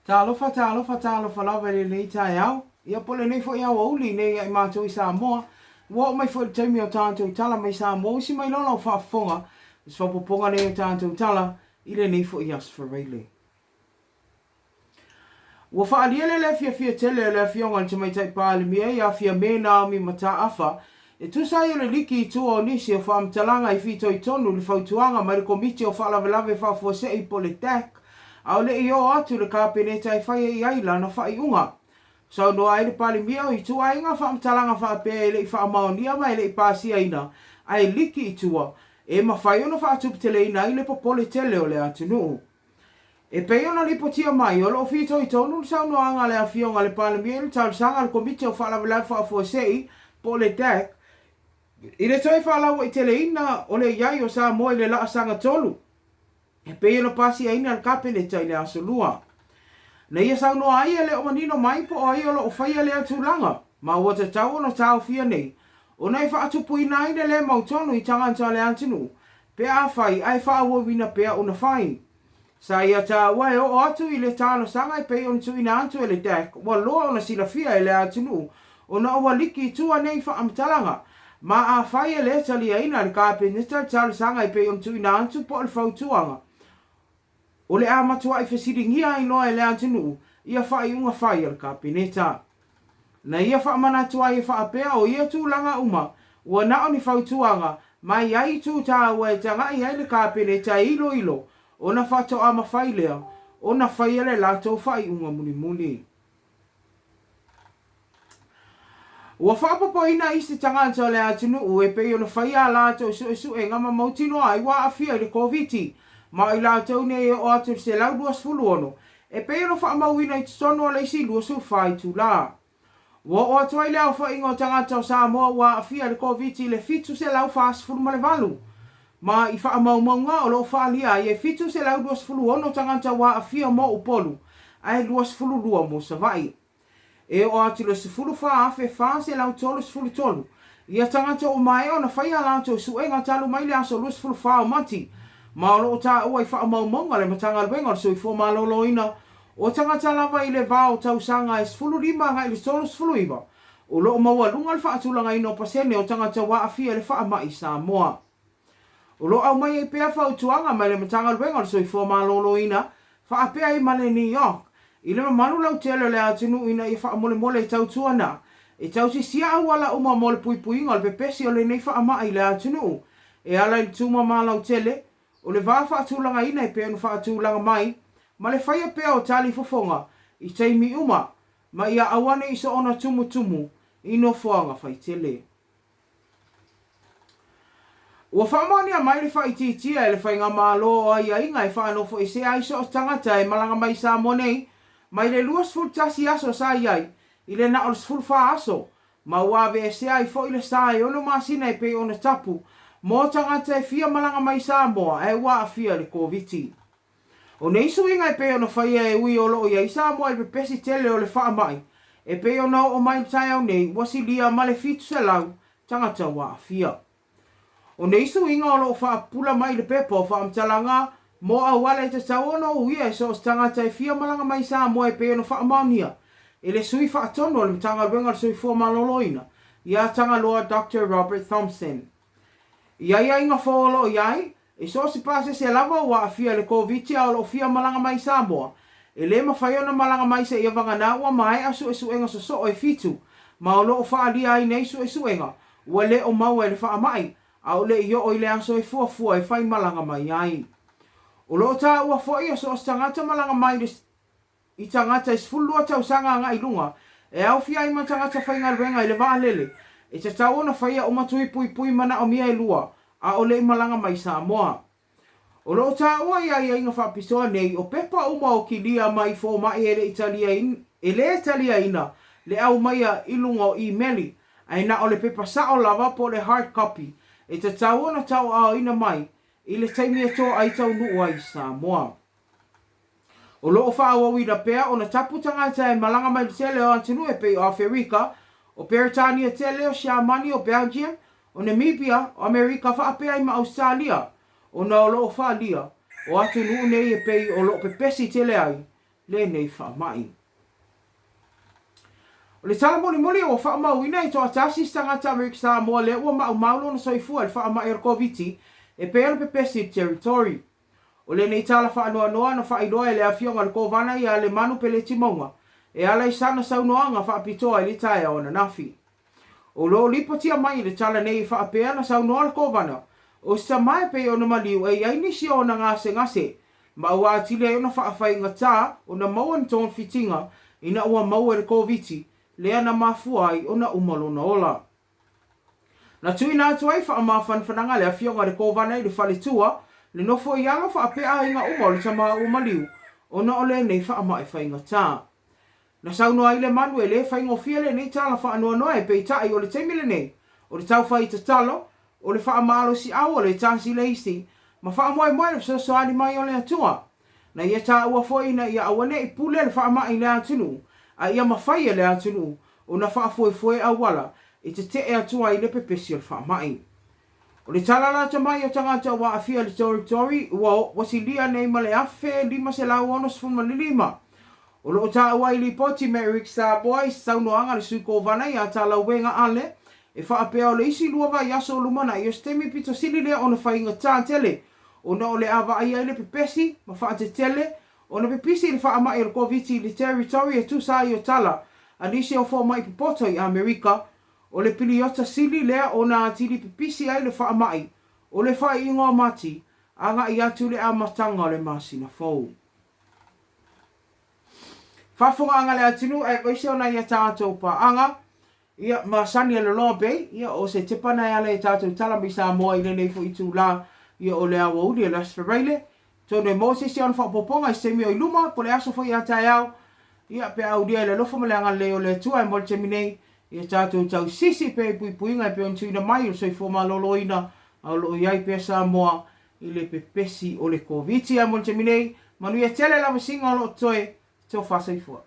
Talofa, talofa, talofa lava i lenei taeao, ia po o lenei foi aoauli nei ia i matou i Samoa. Ua oo mai foi le taimi o tatou tala mai Samoa, usi mai loa lau faafofoga i se faaopoopoga nei o tatou tala i lenei foi Aso Faraile. Ua faaalia le le fiafia tele o le Afioga i le Tamaitai Palemia ia Fiame Naomi Mataafa e tusa ai o le liki i tua o nisi o faamatalaga i fitoitonu i le fautuaga mai le Komiti o Faalavelave Faafuasei po o le DAC a o le i oo atu i le Kapeneta e fai ai i ai lana faaiuga. Saunoa ai le Palemia o ituaiga faamatalaga faapea e le i faamaonia ma e le i pasiaina ae liki i tua e mafai ona faatuputeleina ai le popole tele o le atunuu. E pei ona lipotia mai, o lo o fitoitonu le saunoaga a le Afioga i le Palemia i le talosaga a le Komiti o Faalavelave Faafuasei po o le DAC i le toe faalauaiteleina o le i ai o Samoa i le laasaga 3 e pei ona pasiaina e le Kapeneta i le Aso Lua. Na ia saunoa ai e le o manino mai po o ai o lo o faia lea tulaga ma ua tatau ona taofia nei ona e faatupuina ai le le mautonu i tagata o le atunuu pe afai ae faaauauina pea ona fai. Sa ia taua e oo atu i le talosaga e pei ona tuuina atu e le DAC ua loa ona silafia e le atunuu ona ua liki i tua nei faamatalaga ma afai e le taliaina e le Kapeneta le talosaga e pei ona tuuina atu po o le fautuaga O le a matuai fesiligia ai loa e le atunuu ia faaiuga fai a le Kapeneta. Na ia faamanatu ai e faapea o ia tulaga uma ua na o ni fautuaga ma i ai itu taua e tagai ai le Kapeneta e iloilo ona faatoa mafai lea ona faia le latou faaiuga mulimuli. Ua faaopoopoina isi tagata o le atunuu e pei ona faia a latou suesuega ma mautinoa ai ua aafia i le Koviti, ma o i latou nei e oo atu i le 126 e pei ona faamauina i totonu o le isi 24 itula. Ua oo atu ai le aofaiga o tagata o Samoa ua aafia i le Koviti i le 748, ma i faamaumauga o lo o faaalia ai e 726 tagata ua aafia mo Upolu ae 22 mo Savaii. E oo atu i le 14,433 ia tagata ua maea ona fai a latou suega talu mai le aso 24 o Mati, ma o lo o taua i faamaumauga a le Matagaluega o le Soifua Maloloina o tagata lava i le va o tausaga e 15 agai i le 39 o lo o maualuga le faatulagaina o pasene o tagata ua aafia i le faamai i Samoa. O lo o aumai ai pea fautuaga mai le Matagaluega o le Soifua Maloloina faapea ai ma le NEOC i le mamalu lautele o le atunuu ina ia faamolemole e tautuana e tausisia auala uma mo le puipuiga o le pepesi o lenei faamai i le atunuu e ala i le tumama lautele o le va faatulagaina e pei ona faatulaga mai ma le faia pea o tali fofoga i taimi uma ma ia aua ne i soona tumutumu i nofoaga faitele. Ua faamaonia mai le faaitiitia e le Faigamalo o aiaiga e faanofoesea ai so o se tagata e malaga mai i Samoa nei mai le 21 aso sa i ai i le na o le 14 aso ma ua aveesea ai foi le sa e ono masina e pei ona tapu mo tagata e fia malaga mai i Samoa ae ua aafia i le Koviti. O nei suiga e pei ona faia e ui o lo o i ai Samoa i le pepesi tele o le faamai e pei ona oo mai i le taeao nei ua silia ma le 700 tagata ua aafia. O nei suiga o lo o faapupula mai i le pepa o faamatalaga mo auala e tatau ona uia e so o se tagata e fia malaga mai i Samoa e pei ona faamaonia e le Sui Faatonu o le Matagaluega o le Soifua Maloloina ia Tagaloa Doctor Robert Thompson. I aiaiga fou o lo o i ai, E so o se pasese lava ua aafia i le Koviti a o lo o fia malaga mai i Samoa, e le mafai ona malaga mai seia vagana ua maea suesuega sosoo e fitu, ma o lo o faaalia ai nei suesuega ua le o maua e le faamai, a o le i oo i le aso e fuafua e fai malaga mai ai. O lo o taua foi o so o se tagata malaga mai i le i tagata e 12 tausaga agai i luga, e aofia ai ma tagata faigaluega i le vaalele, e tatau ona faia uma tui puipui manaomia e lua, a o le i malaga mai i Samoa. O lo o taua i aiaiga faapitoa nei, o pepa uma o kilia mai fomai e le i taliaina, e le taliaina le aumaia i luga o imeli, ae na o le pepa sao lava po o le hard copy e tatau ona tauaaoina mai i le taimi e toai taunuu ai i Samoa. O lo o faaauauina pea ona tapu tagata e malaga mai le tele o atunuu e pei o Aferika, o Peretania tele, o Siamani, o Belgium, o Namibia, o Amerika faapea ai ma Ausetalia, ona o lo o faaalia o atunuu nei e pei o lo o pepesi tele ai lenei faamai. O le tala mulimuli ua faamauina e toatasi se tagata Amerika Samoa lea ua maumau lona soifua i le faamai o le Koviti e pei ona pepesi i le Territory. O lenei tala faanoanoa na faailoa e le Afioga i le Kovana ia Lemanu Peleti Mauga e ala i sana saunoaga faapitoa i le taeao ananafi. O lo o lipotia mai i le tala nei e faapea na saunoa le Kovana, o se tama e pei ona maliu e i ai nisi o ona gasegase ma ua atili ai ona faafaigata ona maua ni togafitiga ina ua maua i le Koviti lea na mafua ai ona uma lona ola. Na tuuina atu ai faamafanafanaga a le Afioga i le Kovana i le faletua, le nofo i alo faapea aiga uma o le tama ua maliu ona o lenei faamai faigata. Na saunoa ai Lemanu e le faigofie lenei tala faanoanoa e peitai o le taimi lenei o le taufai tatalo, o le faamalosiau o le tasi le isi ma faamoemoe le fesoasoani mai o le Atua. Na ia taua foi ina ia aua ne i pule le faamai i le atunuu a ia mafai e le atunuu ona faafoefoe auala e tetee atu ai le pepesi o le faamai. O le tala lata mai o tagata ua aafia i le Toritori ua silia nei ma le 1,565. O lo o taua i lipoti me Eric Samoa i se saunoaga a le Sui Kovana ia Talauega Ale e faapea o le isi lua vaiaso o lumanai o se taimi pito sili lea ona faigata tele ona o le a vaaia ai le pepesi ma faatetele ona pepisi i le faamai o le Koviti i le Territory e tusa ai o tala a nisi o fomai popoto i Amerika O le piliota sili lea ona atili pipisi ai le faamai o le faaiuga o Mati agai atu i le amataga o le masina fou. Faafofogaaga a le atunuu aemaise o nai a tatou paaga, ia, masani a le Loa Bay, ia, o se tepa na e ala i a tatou tala mai Samoa i lenei foi itula, ia, o le aoauli o le Aso Faraile, Atonu e maua se isi ona faaopoopoga i se taimi o i luma, po o le aso foi a taeao, ia, pe a aulia i le alofa ma le agalelei o le Atua e mo le taimi nei, ia tatou tausisi pea i puipuiga e pei ona tuuina mai o le soifua maloloina, a o lo o i ai pea Samoa i le pepesi o le Koviti. Ae mo le taimi nei, manuia tele lavasiga o lo o totoe, tofa soifua.